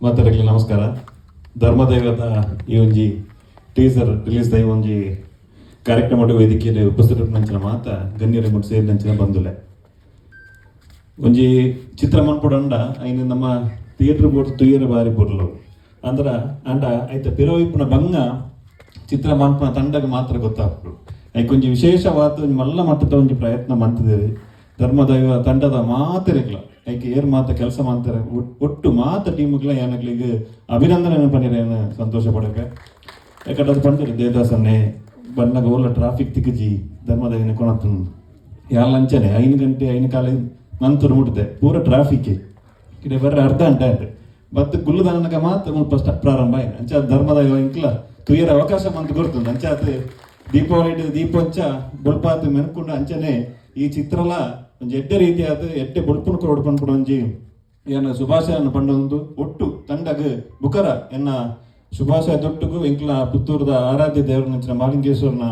ಮಾತೆರೆಗ್ಲ ನಮಸ್ಕಾರ. ಧರ್ಮದೈವದ ಈ ಒಂಜಿ ಟೀಸರ್ ರಿಲೀಸ್ ದೈ ಒಂಜಿ ಕಾರ್ಯಕ್ರಮದ ವೇದಿಕೆಯಲ್ಲಿ ಉಪಸ್ಥಿತರಿಪ್ಪುನಂಚಿನ ಮಾತ ಗಣ್ಯರು ಮುಟ್ಟು ಸೇರಿದಂಚಿನ ಬಂಧುಲೆ, ಒಂಜಿ ಚಿತ್ರ ಮನ್ಪುಡಂಡ ಐನ್ ನಮ್ಮ ಥಿಯೇಟರ್ ಬೋರ್ಡ್ ತುಯ್ಯರ ಬಾರಿ ಪೊರ್ಲು ಅಂದ್ರ ಅಂಡ ಐತ ಪಿರವು ಇಪ್ಪುನ ಬಂಗ ಚಿತ್ರ ಮನ್ಪುನ ತಂಡಗ್ ಮಾತ್ರ ಗೊತ್ತಾಪುಂಡು. ಐಕೊಂಜಿ ವಿಶೇಷವಾದ ಒಂಜಿ ಮಲ್ಲ ಮಟ್ಟದ ಒಂಜಿ ಪ್ರಯತ್ನ ಮಂತುದೆರ್. ಧರ್ಮದೈವ ತಂಡದ ಮಾತೆರೆಗ್ಲ, ಐಕ್ ಏರ್ ಮಾತ ಕೆಲಸ ಮಾಡ್ತಾರೆ, ಒಟ್ಟು ಮಾತ ಟೀಮ್ಗ್ಲ ಯಾನಕ್ಲೆಗ್ ಅಭಿನಂದನೆ ಪಂಡಿರ ಸಂತೋಷ ಪಡಪೆ. ಯಾಕಂದ್ರೆ ಅದು ಪಂಡಿರು ದೇವದಾಸನ್ನೇ ಬನ್ನಗ ಓಲ ಟ್ರಾಫಿಕ್ ತಿಕ್ಕಜಿ ಧರ್ಮದೈವನ ಕೊಣತು ಯಾಲ್ ಅಂಚನೆ 5 ಗಂಟೆ ಐನು ಕಾಲ ನಂತರ ಮುಟ್ಟದೆ ಪೂರ ಟ್ರಾಫಿಕ್ ಇಡೆ ಬರ್ರೆ ಅರ್ಧ ಗಂಟೆ ಆಯ್ತು. ಬತ್ತು ಗುಲ್ಲುದಾನಗ ಮಾತ್ರ ಮುಲ್ಪ ಪ್ರಾರಂಭ ಆಯ್ತು. ಅಂಚ ಧರ್ಮದೈವ ಇಂಕ್ಲ ತುಯ್ಯರ ಅವಕಾಶ ಮಂತ್ ಕೊರ್ತುಂಡು. ಅಂಚ ಆತ್ ದೀಪಾವಳಿ ದೀಪಂಚ ಬೊಲ್ಪಾತ್ ಮೆನ್ಕುಂಡು. ಅಂಚನೆ ಈ ಚಿತ್ರಲ ಒಂಜಿ ಎಡ್ಡೆ ರೀತಿಯಾದ ಎಡ್ಡೆ ಬೊಲ್ಪುನು ಕೊರೊಡು ಪನ್ಪುನ ಒಂಜಿ ಏನ ಶುಭಾಶಯನ ಪಂಡೊಂದು, ಒಟ್ಟು ತಂಡಗ್ ಬುಕರ ಎನ್ನ ಶುಭಾಶಯ ದೊಟ್ಟುಗು ಎಂಕ್ಲ ಪುತ್ತೂರುದ ಆರಾಧ್ಯ ದೇವರನಂಚಿನ ಮಾಲಿಂಗೇಶ್ವರನ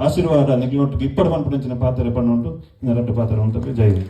ಆಶೀರ್ವಾದ ನಿಗ್ಲೊಟ್ಟಿಗೆ ಇಪ್ಪಡು ಪನ್ಪುನಂಚಿನ ಪಾತ್ರ ಪನ್ನುಂಟು. ಇನ್ನ ರಡ್ಡು ಪಾತ್ರ ಉಂಟು. ಜೈ ಹಿಂದ್.